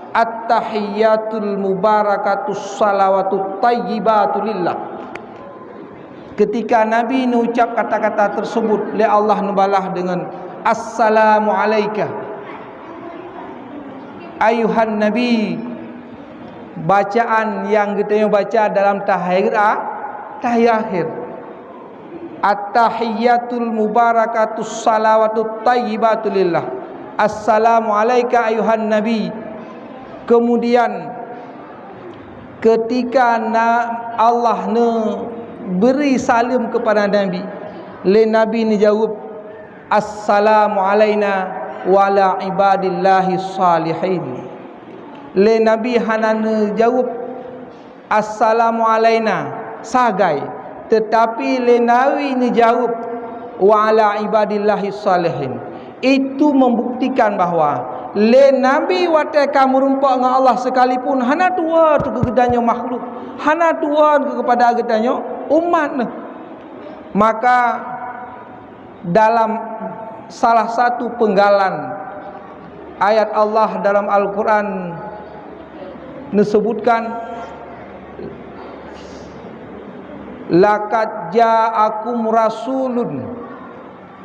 "At-tahiyyatul mubarakatus salawatut thayyibatu lillah." Ketika Nabi neucap kata-kata tersebut, lé Allah neubalah dengan, "Assalamu alaika, ayuhan Nabi." Bacaan nyang geutanyoe baca dalam tahiyat a-, tahiyat akhir. "At-tahiyyatul mubarakatus salawatut thayyibatu lillah. Assalamu alaika ayuhan Nabi." Kemudian, ketika na-, Allah neubri saleuem kepada Nabi, lé Nabi neujaweueb, "Assalamu alaina wa ala ibadillahi shalihin." Lé Nabi hana neujaweueb, "Assalamu alaina," sagai, teutapi lé Nabi neujaweueb, "Wa ala ibadillahi shalihin." Itu membuktikan bahwa lé Nabi watée ka meurumpok ngon Allah sekalipun hana tuwoe keu geutanyoe makhluk, hana tuwoe keu kepada geutanyoe umat neuh. Maka dalam salah satu penggalan ayat Allah dalam Al-Quran neusebutkan, "Laqad ja'akum rasulun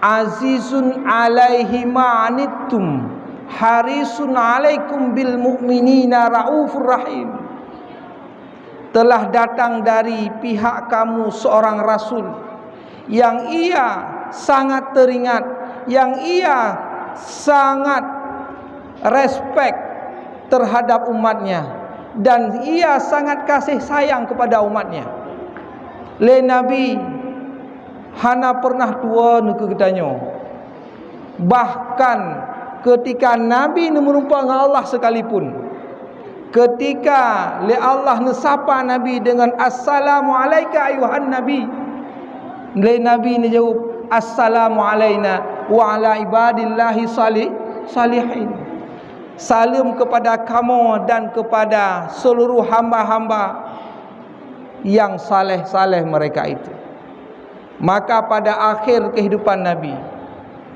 azizun alaihi ma anittum harisun alaikum bil mu'minina raufur rahim." Telah datang dari pihak kamu seorang rasul yang ia sangat teringat, yang ia sangat respek terhadap umatnya, dan ia sangat kasih sayang kepada umatnya. Lé Nabi hana pernah tuwoe keu geutanyoe. Bahkan ketika Nabi neumeurumpok ngon Allah sekalipun, ketika lé Allah neusapa Nabi dengan, "Assalamu alaika ayuhan Nabi," lé Nabi neujaweueb, "Assalamu alaina wa ala ibadillahi salih-, salihin." Saleuem kepada kamoe dan kepada seluruh hamba-hamba yang saleh-saleh mereka itu. Maka pada akhir kehidupan Nabi,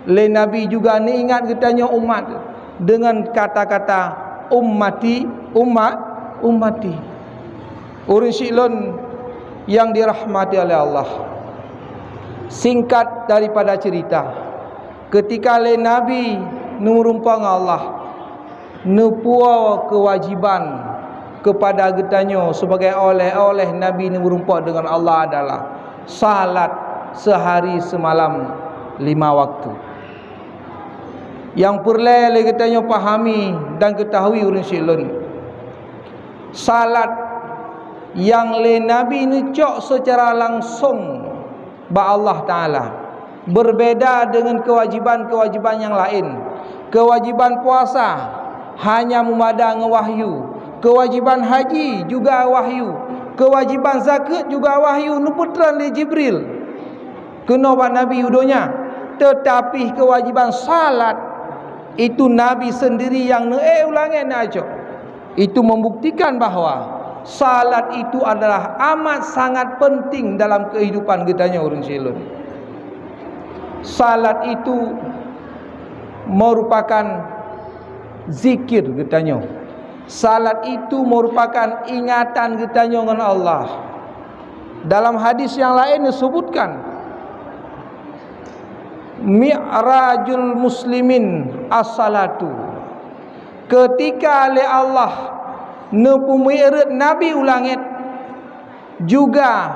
lé Nabi juga neuingat geutanyoe umat dengan kata-kata, "Ummati, ummat, ummati." Ureuëng syik lôn yang dirahmati oleh Allah, singkat daripada cerita, ketika lé Nabi neumeurumpok ngon Allah, neupuwoe keuwajiban keupada geutanyoe sibagai oleh-oleh Nabi neumeurumpok deungon Allah adalah salat seuhari seumalam lima waktu. Nyang peureulée lé geutanyoe pahami dan geutahui ureuëng syik lôn, salat nyang lé Nabi neucok seucara langsong bak Allah Taala. Berbeda dengan kewajiban-kewajiban nyang laén. Kewajiban puasa hanya meumada ngon wahyu. Kewajiban haji juga wahyu. Kewajiban zakeuet juga wahyu, neupeutreun lé Jibril keunoe bak Nabi u donya. Teutapi kewajiban salat, itu Nabi seundiri nyang neuék u langét neucok. Itu membuktikan bahwa salat itu adalah amat sangat penting dalam kehidupan geutanyoe ureuëng syik lôn. Salat itu merupakan zikir geutanyoe. Salat itu merupakan ingatan geutanyoe ngon Allah. Dalam hadis nyang laén disebutkan, "Mi'rajul muslimin as-salatu." Ketika lé Allah neupeumi'raj Nabi u langét, juga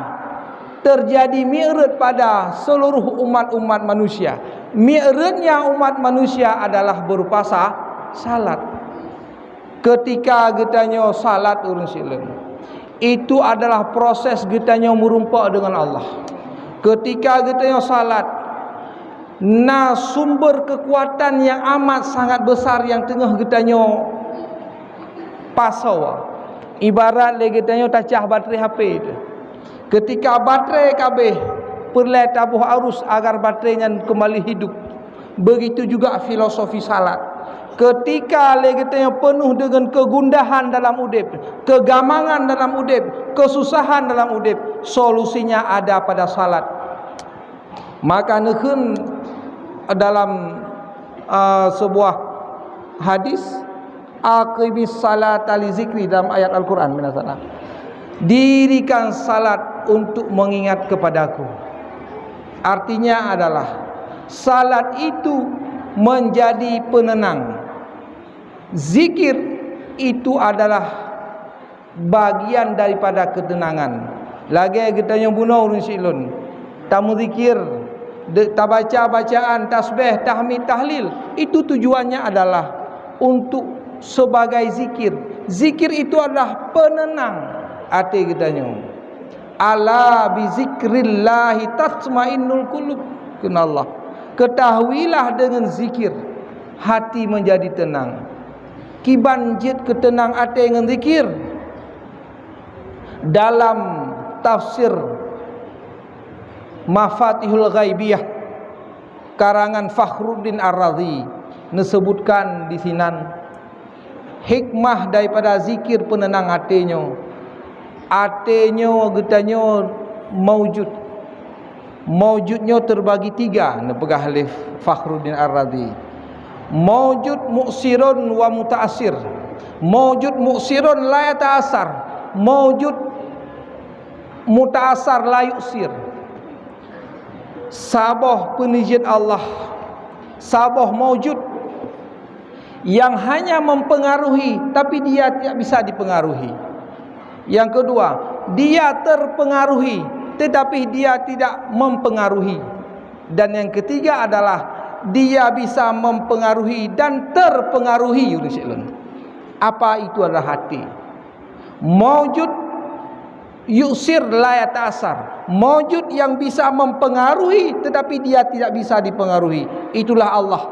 terjadi mi'raj pada seluruh umat-umat manusia. Mi'rajnya umat manusia adalah berupa sa-, salat. Ketika geutanyoe salat ureuëng syik lôn, itu adalah proses geutanyoe meurumpok deungon Allah. Ketika geutanyoe salat, na sumber keukuatan nyang amat sangat besar nyang teungoh geutanyoe pasoe. Ibarat lé geutanyoe tacah baterai H P teuh. Ketika baterai ka abéh, peureulée taboh arus agar baterai nyan keumbali hidup. Begitu juga filosofi salat. Ketika lé geutanyoe peunoh deungon kegundahan dalam udeb, kegamangan dalam udeb, kesusahan dalam udeb, solusinya ada pada salat. Maka neukheun dalam, uh, sebuah hadis, "Aqimis salata li zikri," dalam ayat Al-Quran, "Dirikan salat untuk mengingat kepadaku." Artinya adalah, salat itu menjadi penenang. Zikir itu adalah bagian daripada ketenangan. Lagée geutanyoe bunoe ureuëng siklon, tamuzikir, de-, tabaca bacaan tasbih, tahmid, tahlil, itu tujuannya adalah untuk sebagai zikir. Zikir itu adalah penenang até geutanyoe. "Ala bi zikrillahi tatmainnul qulub," kheun Allah. "Ketahuilah, dengan zikir hati menjadi tenang." Kiban jeuet keuteunang até ngon zikir? Dalam tafsir Mafatihul Ghaibiyah karangan Fakhruddin Ar-Razi neuseubutkan disinan hikmah daripada zikir peunenang até nyoe. Até nyoe geutanyoe maujud. Maujud nyoe teubagi tiga, neupeugah lé Fakhruddin Ar-Razi. Maujud mu'sirun wa muta'assir. Maujud mu'sirun la yata'assar. Maujud muta'assar la yu'sir. Saboh peunijeuet Allah, saboh maujud yang hanya mempengaruhi, tapi dia tidak bisa dipengaruhi. Yang kedua, dia terpengaruhi, tetapi dia tidak mempengaruhi. Dan yang ketiga adalah dia bisa mempengaruhi dan terpengaruhi, ureuëng siklon. Apa itu adalah hati? Maujud yu'sir la yata'assar. Maujud yang bisa mempengaruhi, tetapi dia tidak bisa dipengaruhi. Itulah Allah.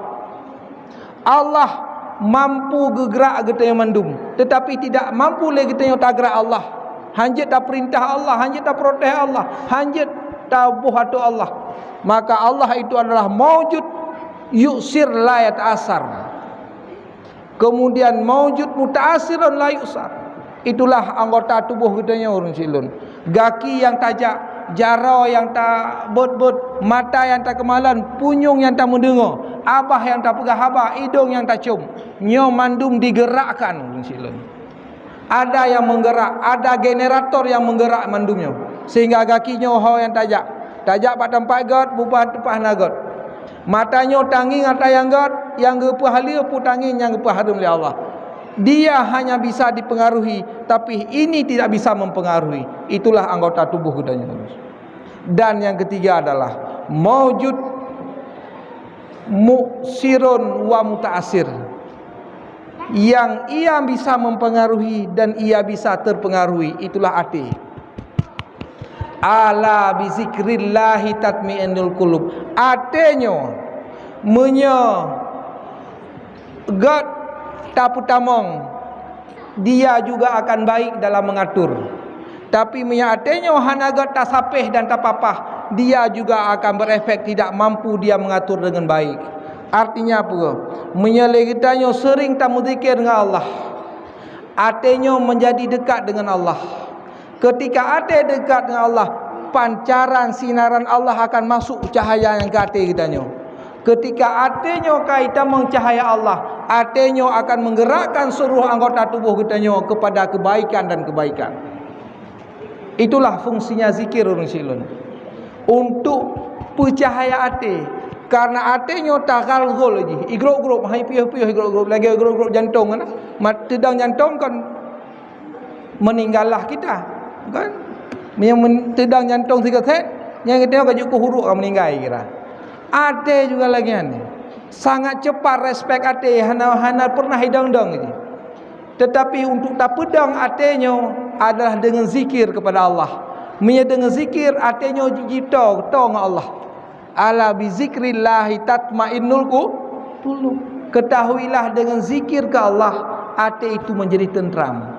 Allah mampu geugerak geutanyoe mandum, tetapi tidak mampu lé geutanyoe tagerak Allah. Hanjeuet tapeurintah Allah, hanjeuet taprotes Allah, hanjeuet taboh ateueh Allah. Maka Allah itu adalah maujud yu'sir la yata'assar. Kemudian maujud muta'assirun la yu'sar. Itulah anggota tuboh geutanyoe, ureuëng siklon. Gaki nyang tajak, jaroe nyang tabeuet-beuet, mata nyang takeumalon, punyueng nyang tameudeungoe, babah nyang tapeugah haba, idong nyang tacom. Nyoe mandum digerakkan, ureuëng siklon. Ada yang menggerak, ada generator yang menggerak mandum nyoe. Sehingga gaki nyoe ho nyang tajak. Tajak bak teumpat göt, bubah teumpat hana göt. Mata nyoe tangieng ata nyang göt, nyang geupeuhaleue peue tangieng nyang geupeuhareuem lé Allah. Dia hanya bisa dipengaruhi, tapi ini tidak bisa mempengaruhi. Itulah anggota tubuh geutanyoe. Dan yang ketiga adalah maujud mu'sirun wa muta'assir. Yang ia bisa mempengaruhi dan ia bisa terpengaruhi, itulah até. Ala bizikrillahi tatmainnul qulub. Até nyoe, meunyoe göt tapeutamong, dia juga akan baik dalam mengatur. Tapi meunyoe até nyoe hana göt tasapéh dan tapapah, dia juga akan berefek tidak mampu dia mengatur dengan baik. Artinya apa? Meunyoe lé geutanyoe sering tameuzikir ngon Allah, até nyoe menjadi dekat dengan Allah. Ketika até dekat dengan Allah, pancaran sinaran Allah akan masuk cahaya nyang keu até geutanyoe. Ketika até nyoe ka itamong cahaya Allah, até nyoe akan menggerakkan seluruh anggota tubuh geutanyoe kepada kebaikan dan kebaikan. Itulah fungsinya zikir, ureuëng siklon. Untuk peucahaya até. Karena até nyoe tagalgol jih, igrop-grop, hai piôh-piôh igrop-grop, lagée igrop-grop jantong kan. Mat-, teudong jantong kan meninggallah kita, kan? Yang men-, teudong jantong sigoe sét, nyang geutanyoe ka jeuet keu huruk ka meninggai kira. Até juga lagée nyan. Sangat cepat respek até, hana, hana pernah idong-dong jih. Tetapi untuk tapeudong até nyoe adalah dengan zikir kepada Allah. Meunyoe dengan zikir, até nyoe jijito, to ngon Allah. Ala bizikrillahi tatmainnul qu-, qulub. Ketahuilah, dengan zikir ke Allah, até itu menjadi tentram.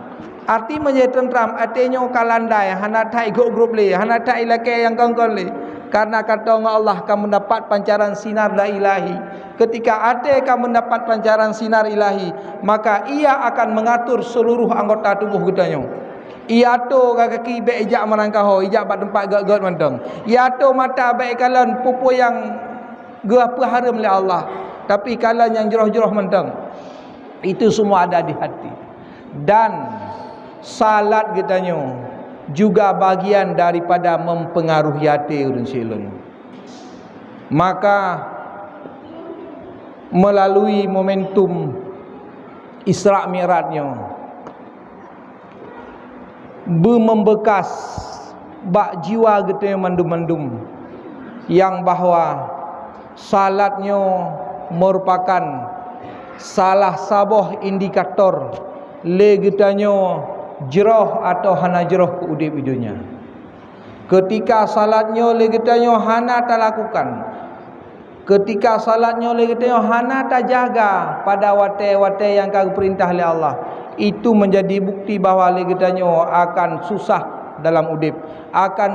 Arti menjadi tentram, até nyoe ka landai, hana that igrop-grop lé, hana that ilakée nyang kon-kon lé. Karena ka to ngon Allah, ka mendapat pancaran sinar dari ilahi. Ketika até ka mendapat pancaran sinar ilahi, maka ia akan mengatur seluruh anggota tubuh geutanyoe. Ia ato ka gaki bék ijak meurangkaho, ijak bak teumpat gét-gét mantong. Ia ato mata bék ikalon peue-peue nyang geupeuhareuem lé Allah, tapi kalon nyang jroh-jroh mantong. Itu semua ada di hati. Dan salat geutanyoe juga bagian daripada mempengaruhi até ureuëng sileuen. Maka melalui momentum Isra Mi'raj nyoe, beumeubekas bak jiwa geutanyoe mandum-mandum nyang bahwa salat nyoe merupakan salah saboh indikator lé geutanyoe jroh atau hana jroh keu udeb di donya. Keutika salat nyoe lé geutanyoe hana talakukan, keutika salat nyoe lé geutanyoe hana tajaga pada watée-watée nyang ka geupeurintah lé Allah, itu menjadi bukti bahwa lé geutanyoe akan susah dalam udeb, akan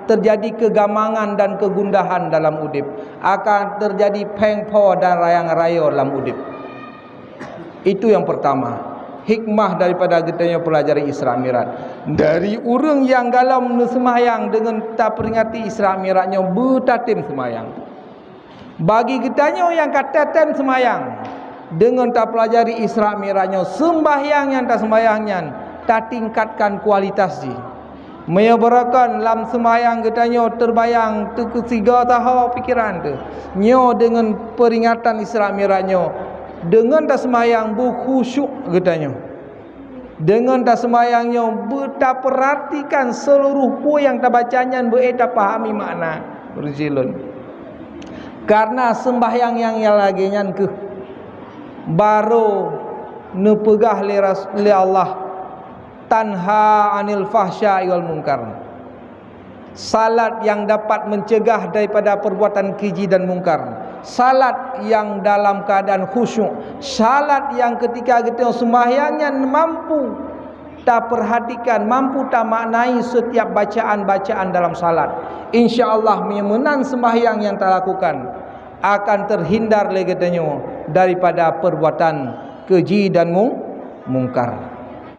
terjadi keugamangan dan keugundahan dalam udeb, akan terjadi péng pho dan rayang rayo dalam udeb. Itu yang pertama, hikmah daripada geutanyoe pelajari Isra Mi'raj. Dari ureuëng nyang galom neuseumayang deungon taperingati Isra Mi'raj nyoe beutatem seumayang. Bagi geutanyoe nyang ka tatem seumayang deungon tapelajari Isra Mi'raj nyoe, seumbahyang nyang taseumbahyang nyan tatingkatkan kualitas jih. Meunyoe barokon lam seumayang geutanyoe teubayang teukeusigoe saho pikeran teuh, nyoe deungon peuringatan Isra Mi'raj nyoe, deungon taseumbahyang beukhusyuk geutanyoe. Deungon taseumbahyang nyoe beutapeuratikan seuluruh peue nyang tabaca nyan beu-ék tapahami makna. Ureuëng sileuen. Karena seumbahyang nyang lagée nyan kheueh barô neupeugah lé ras-, lé Allah, tanha anil fahsya'i wal munkar. Salat yang dapat mencegah daripada perbuatan keji dan mungkar. Salat yang dalam keadaan khusyuk. Salat yang ketika geutanyoe seumbahyang nyan mampu taperhatikan, mampu tamaknai setiap bacaan-bacaan dalam salat. Insya Allah, meunyoe meunan seumbahyang nyang talakukan, akan terhindar lé geutanyoe daripada perbuatan keji dan mung-, mungkar.